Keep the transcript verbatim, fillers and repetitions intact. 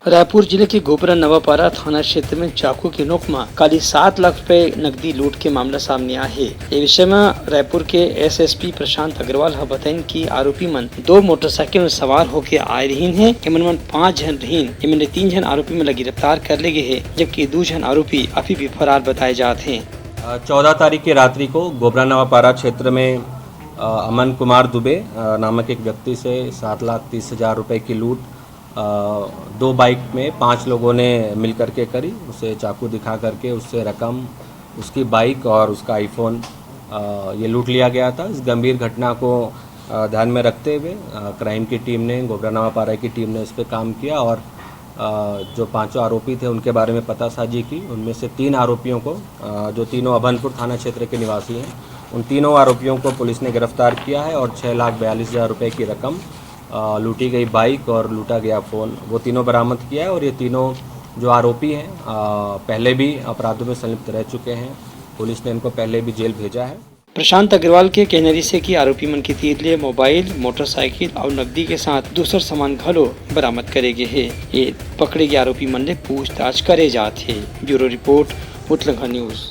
रायपुर जिले के गोबरा नवापारा थाना क्षेत्र में चाकू के नोक म काली सात लाख रुपए नकदी लूट के मामला सामने आए हे। ये विषय में रायपुर के एसएसपी प्रशांत अग्रवाल ह बताइन कि आरोपी मन दो मोटरसाइकिल में सवार होके आए रहिन हे। एमन मन पांच झन रहिन। एमन ले तीन झन आरोपी मन ला गिरफ्तार कर ले गे हे, जबकि दू झन आरोपी अभी भी फरार बताए जात हे। चौदह तारीख की रात्रि को गोबरा नवापारा क्षेत्र में अ, अमन कुमार दुबे अ, नामक एक व्यक्ति से सात लाख तीस हजार रुपए की लूट अ, दो बाइक में पांच लोगों ने मिल करके करी। उसे चाकू दिखा करके उससे रकम, उसकी बाइक और उसका आईफोन अ, ये लूट लिया गया था। इस गंभीर घटना को अ, ध्यान में रखते हुए अ, क्राइम की टीम ने, गोबरा नवापारा की टीम ने इस पे काम किया और अ, जो पांचों आरोपी थे उनके बारे में पतासाजी की। उनमें से तीन आरोपियों को अ, जो तीनों अभनपुर थाना क्षेत्र के निवासी हैं, उन तीनों आरोपियों को पुलिस ने गिरफ्तार किया है और छः लाख बयालीस हज़ार रुपये की रकम, अ, लूटी गई बाइक और लूटा गया फ़ोन, वो तीनों बरामद किया है। और ये तीनों जो आरोपी हैं अ, पहले भी अपराधों में संलिप्त रह चुके हैं। पुलिस ने इनको पहले भी जेल भेजा है। प्रशांत अग्रवाल के कहना रिहिस हे कि आरोपी मन के तीर ले मोबाइल, मोटरसाइकिल अउ नकदी के साथ दूसर सामान घलो बरामद करे गे हे। ये पकड़े गे आरोपी मन ले पूछताछ करे जात हे। Bureau report, Utlangha news.